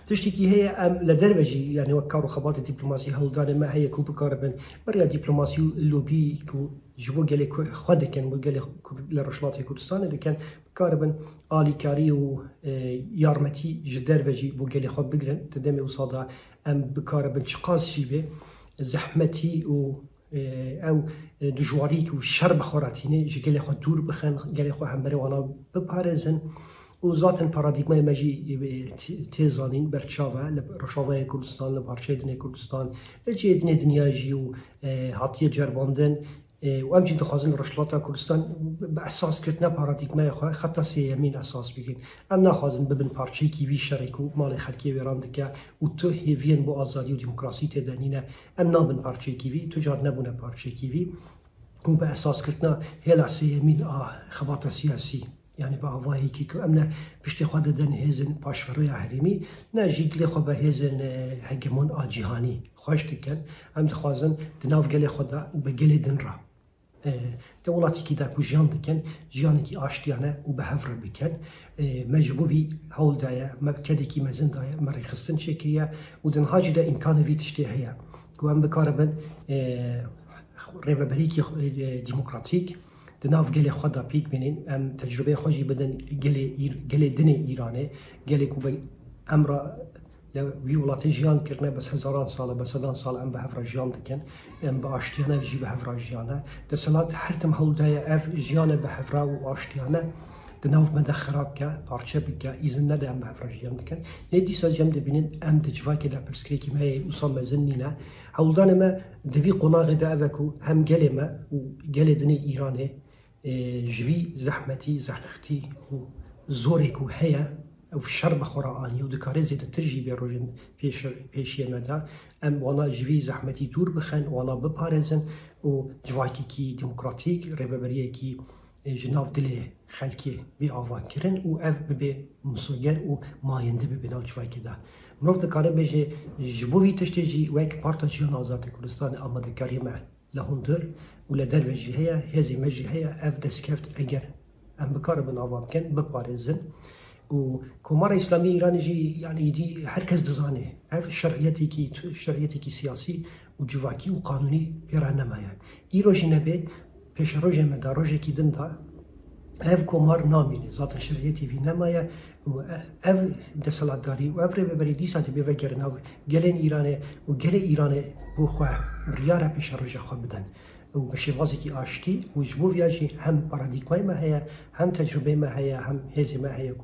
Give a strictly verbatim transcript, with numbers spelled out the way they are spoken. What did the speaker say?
Tiştekî heye, em li derve jî, yani wek kar û xebatê dîplomasî hewldanê me heye ku bikaribin bi rêya dîplomasî û lobî ku ji bo gelê Kur-, xwe dikin, bo gelê Kur-, li Rojhilatê Kurdistanê dikin, bikaribin alîkarî û, e, yarmetî ji derve jî bo gelê xwe bigirin. Di demê wisa de em bikaribin çiqas jî be zehmetî û, e, ew, e, dijwarî ku şer bi xwe re tîne, ji gelê xwe dûr bixin, gelê xwe hemberê wana biparêzin. Û zaten paradîgmayê me jî, e, tê-, tê zanîn, berçav e li Rojavayê Kurdistan, li parçeyê dinê Kurdistan, li cihê dinê dinya jî û, e, hatiye ceribandin. E, û em jî dixwazin li Rojhilata Kurdistan bi, bi esaskirtina paradîgmayê xwe xeta sêyemîn esas bigirin. Em naxwazin bibin parçeyekî vî şerê ku malê xelkê wêran dike û tu hêviyên bo azadî û demokrasî tê de nîne. Em nabin parçeyekî vî, tu car nebûne parçeyekî vî. Û bi esaskirtina hêla sêyemîn a xebata siyasî, yani bi avayekî ku em ne piştê xwe didin hêzên paşveroya herêmî, ne jî dilê xwe bi hêzên, e, hegemon a cîhanî xweş dikin. Em dixwazin di nav gelê xwe de û bi gelê din re, e, di welatekî de ku jiyan dikin, jiyanekî aştiyane û bi hev re bikin. E, me ji bo vî hewl daye, me bi kedekî mezin daye, me rêxistin çêkiriye û di niha jî de îmkanê vî tiştê heye ku em bikaribin, e, rêveberîkî, e, demokratîk di nav gelê xwe de pêk bînin, em tecrûbeyê xwe jî bidin gelê Îr-, gelê dinê Îranê, gelê ku bi em re li wî welatê jiyan kirine, bes hezaran sal e, bi sedan sal em bi hev re jiyan dikin, em bi aştiyane jî bi hev re jiyane. Desthilat her tim hewl daye ev jiyane bi hev re û aştiyane di nav me de xirab ke, parçe bike, îzin nede em bi hev re jiyan bikin. Lê dîsa jî em dibînin, em di civakê de pirsgirêkî me yê wisa mezin nîne. Hewldanê me di vî qonaxê de ev e ku hem gelê me û gelê dinê Îranê, e, ji vî zehmetî, zextî û zorê ku heye, ew şer bi xwe re anî û dikare zêdetir jî bê rojên pêş-, pêşiyê me de. Em wana ji vî zehmetî dûr bixin, wana biparêzin û civakekî demokratîk, rêveberiyekî, e, ji nav dilê xelkê bê avakirin û ev bibe misoger û mayînde bibe nav civakê de. Mirov dikare bêje, ji bo vî tiştê jî wek Parta Jiyana Azadê Kurdistanê amadekariyê me li hundir û li derve jî heye, hêzê me jî heye, ev destkeft eger em bikaribin ava bikin, biparêzin. Û Komara Îslamî Îranê jî, yani îdî her kes dizane, ev şer'iyetekî, şer'iyetekî siyasî û civakî û qanûnî pê re nemaye. Îro jî nebe, pêşerojê me de, rojekî din de, ev komar namîne. Zaten şer'iyetê vî nemaye û e-, ev desthilatdarî û ev rêveberî dîsa dibê vegerin nav gelên Îranê û gelê Îranê bo xwe biryar e pêşeroja xwe bidin. Û bi şêwazekî aştî û ji bo viya jî hem paradîgmayê me heye, hem tecrûbeyê me heye, hem hêzê me heye